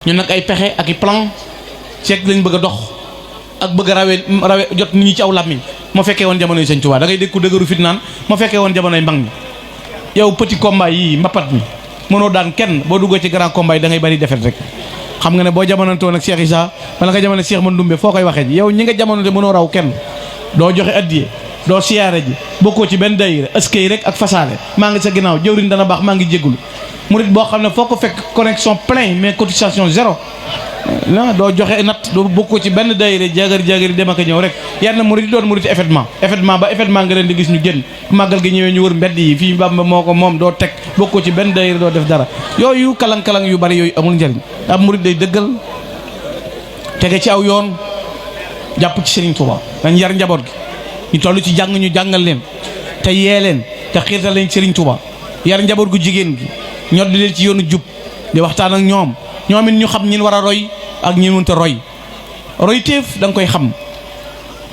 ñun nag ay pexe ak i plan ceeg lañ bëgg a dox ak bëgg a rawe jot nit ñi ci aw làmmiñ ma fekkee woon jamonoy Sëñ Tuubaa da ngay dégg ku dëgëru fit naan ma fekkee woon jamonoy mbang mi. yow petit combat yi mbapat mi mënoo daan kenn boo duggoo ci grand combat yi da ngay bari defet rek xam nga ne boo jamonantoo nag Cheikh Issa wala nga jamono Cheikh Mandoumbe foo koy waxee ji yow ñi nga jamonante mënoo raw kenn doo joxe addiye doo siyaare ji bokkoo ci benn dayira askay rek ak fasaale maa ngi sa ginnaaw jëwriñ dana baax maa ngi jéggulu murit boo xam ne foo ko fekk connexion plein mais cotisation zéro non doo joxe nat doo bokkoo ci benn dayira jaagari dem ak ñëw rek yar na murit doon murit événement ba événement nga leen di gis ñu génn màggal gi ñëwee ñu wër mbedd yi fii Bamba moo ko moom doo teg bokkoo ci benn dayira doo def dara yooyu kalang-kalang yu bari yooyu amul njëriñ ab murit day dëggal tege ci aw yoon jàpp ci Serigne Touba dañ yar njaboot gi ñu toll ci jàng ñu jàngal leen te yee leen te xiirtal leen Serigne Touba yar njaboot gu jigéen gi ñor di leen ci yoonu jub di waxtaan ak ñoom it ñu xam ñin war a roy ak ñin mënta roy roy téef da nga koy xam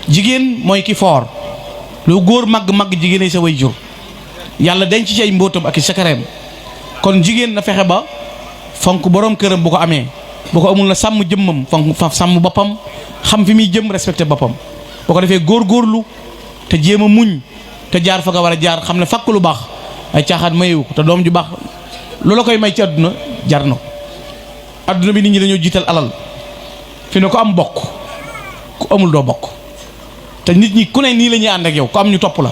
jigéen mooy ki foor lu góor màgg jigéen ay sa way jur yàlla denc ci ay mbóotam ak i sakareem kon jigéen na fexe ba fonk borom këram bu ko amee bu ko amul na sàmm jëmmam fonk sàmm boppam xam fi muy jëm respecté boppam boo ko defee góorgóorlu te jéem a muñ te jaar fa nga war a jaar xam ne fàkk lu baax ay caaxaan mayewu ko te doom ju baax lu la koy may ci àdduna jar na ko àdduna bi nit ñi dañoo jiital alal fi ne ko am bokk ku amul doo bokk te nit ñi ku ne nii la ñuy ànd ak yow ku am ñu topp la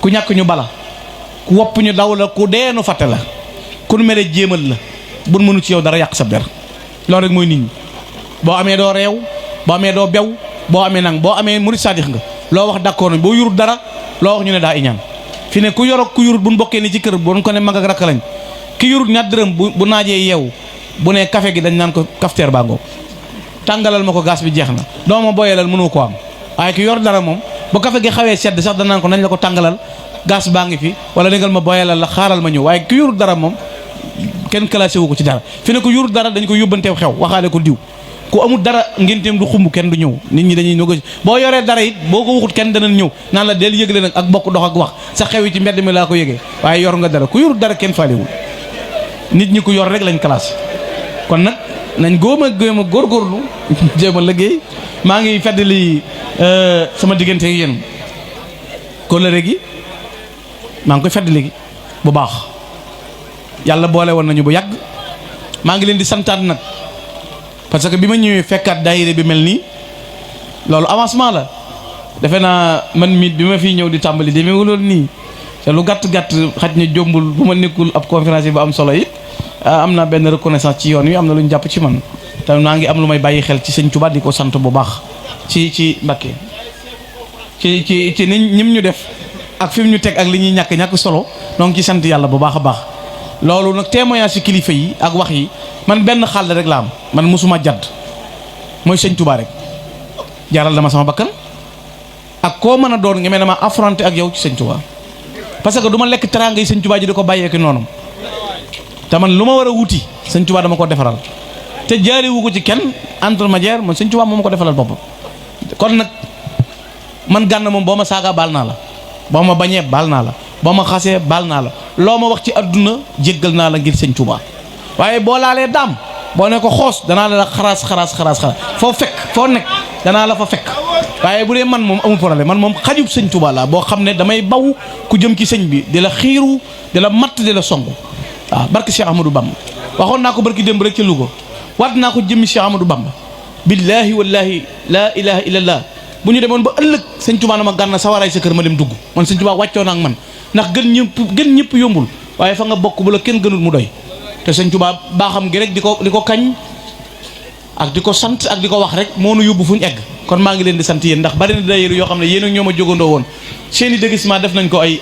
ku ñàkk ñu bala ku wopp ñu daw la ku deenu fàtte la ku nu mere jéemal la bun mënu ci yow dara yàq sa der loolu rek mooy nit ñi boo amee doo reew boo amee doo bew boo amee nang boo amee murit saadix nga loo wax d'accord nañ boo yurut dara loo wax ñu ne daa iñaan fi ne ku yorok ku yurut buñ bokkee ni ci kër bu ko ne mag ak rakk lañ ki yurut ñaar dërëm bu naajee yeewu bu ne café gi dañ naan ko cafetière baa ngoo tàngalal ma ko gaz bi jeex na doo ma boyalal mënoo ko am waaye ki yor dara moom bu café gi xawee sedd sax dañ naan ko nañ la ko tàngalal gaz baa ngi fi wala déngal ma boyalal la xaaral ma ñëw waaye ki yurut dara moom kenn classé wu ko ci dara fi ne ko yurut dara dañ ko yóbbanteew xew waxaale ko diw ku amul dara ngénteem du xumb kenn du ñëw nit ñi dañuy négocier boo yoree dara it boo ko waxut kenn danañ ñëw naan la del yëgle nag ak bokk dox ak wax sa xew yi ci mbedd mi laa ko yëgee waaye yor nga dara ku yorut dara kenn faalewul nit ñi ku yor rek lañ classé kon nag nañ góom a góorgóorlu jéem a liggéey maa ngi feddali sama diggante ak yéen kóllëre gi maa ngi koy feddali gi bu baax yàlla boole woon nañu bu yàgg maa ngi leen di santaat nag parce que bi ma ñëwee fekkaat daayira bi mel nii loolu avancement la defe naa man miit bi ma fiy ñëw di tàmbali demeewul woon nii te lu gàtt xaj na jombul bu ma nekkul ab conférence bu am solo it am na benn reconnaissance ci yoon wi am na lu ñu jàpp ci man te naa ngi am lu may bàyyi xel ci Sëñ Tuubaa di ko sant bu baax ci Mbakke ci ni ñim ñu def ak fi mu ñu teg ak li ñuy ñàkk solo donc ci sant yàlla bu baax a baax loolu nag témoignage ci kilifa yi ak wax yi man benn xàll rek la am man mosuma jadd mooy Sëñ Tuubaa rek jaral dama sama bakkan ak koo mën a doon nga mel ne ma affronté ak yow ci Sëñ Tuubaa parce que du ma lekk teraanga yi Sëñ Tuubaa ji di ko bàyyeeki noonu te man lu ma war a wuti Sëñ Tuubaa dama ko defaral te jaariwu ko ci kenn intermédiaire man Sëñ Tuubaa moo ma ko defalal boppam kon nag man Gana moom boo ma saaga baal naa la boo ma bañee baal naa la boo ma xasee baal naa la loo ma wax ci adduna jéggal naa la ngir Sëñ Tuubaa waaye boo laalee daam boo ne ko xoos danaa la xaraas foo nekk danaa la fa fekk waaye bu dee man moom amul problème man moom xajub Sëñ Tuubaa la boo xam ne damay baw ku jëm ci sëñ bi di la xiiru di la matt di la songu waaw barke Cheikh Ahmadou Bamba waxoon naa ko barki démb rek ca Louga waat naa ko jëmmi Cheikh Ahmadou Bamba billaahi wallaahi laa ilaha illallah bu ñu demoon ba ëllëg Sëñ Tuubaa na ma Gana sawaraay sa kër ma dem dugg man Sëñ Tuubaa wàccoo naa ak man ndax gën ñëpp yombul waaye fa nga bokk bu la kenn gënul mu doy te Sëñ Tuubaa baaxam gi rek di ko kañ ak di ko sant ak di ko wax rek moo nu yóbbu fu ñu egg kon maa ngi leen di sant yéen ndax bari na daayira yoo xam ne yéen ak ñoo ma jógandoo woon seen i déguisement def nañ ko ay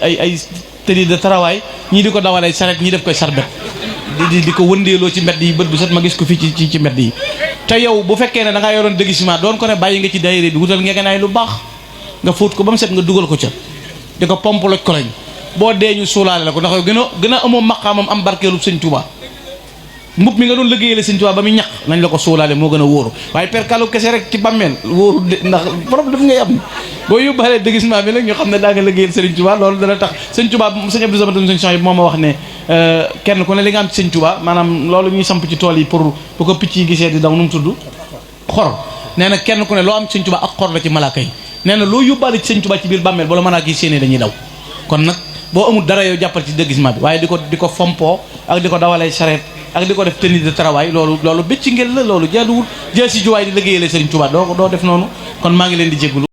tenue de travail ñii di ko dawalee saret ñii def koy sarbet di ko wëndeeloo ci mbedd yi bët bu set ma gis ko fii ci mbedd yi te yow bu fekkee ne da ngaa yoroon déguisement doon ko ne bàyyi nga ci daayira bi wutal ngegenaay lu baax nga fóot ko ba mu set nga dugal ko ca di ko pomp loj ko lañ boo dee ñu suulaale la ko ndax yow gën a amoo maqaamam am barkeelu Sëñ Tuubaa mbub mi nga doon liggéeyale Sëñ Tuubaa ba muy ñaq nañ la ko suulaale moo gën a wóoru waaye perkalu kese rek ci bàmmeel wóoru de ndax problème ngay am boo yóbbaalee déguisement bi nag ñu xam ne daa nga liggéeyal Sëriñ Tuubaa loolu dana tax Sëñ Tuubaa Sëñ Abdou Samad Sëñ Sohaybu moo ma wax ne kenn ku ne li nga am ci Sëñ Tuubaa maanaam loolu ñuy samp ci tool yi pour bu ko picc yi gisee di daw nu mu tudd xor nee na kenn ku ne loo am ci Sëñ Tuubaa ak xor la ci malaaka yi nee na loo yóbbaale ci Sëñ Tuubaa ci biir bàmmeel bala malaaka yi séenee dañuy daw kon nag boo amul dara yow jàppal ci déguisement bi waaye di ko fompoo ak di ko dawalee charrette ak di ko def tenue de travail loolu bëcc ngel la loolu jaaduwul jël si juwaay di liggéeyale Sëriñ Tuubaa doo def noonu kon maa ngi leen di jégalu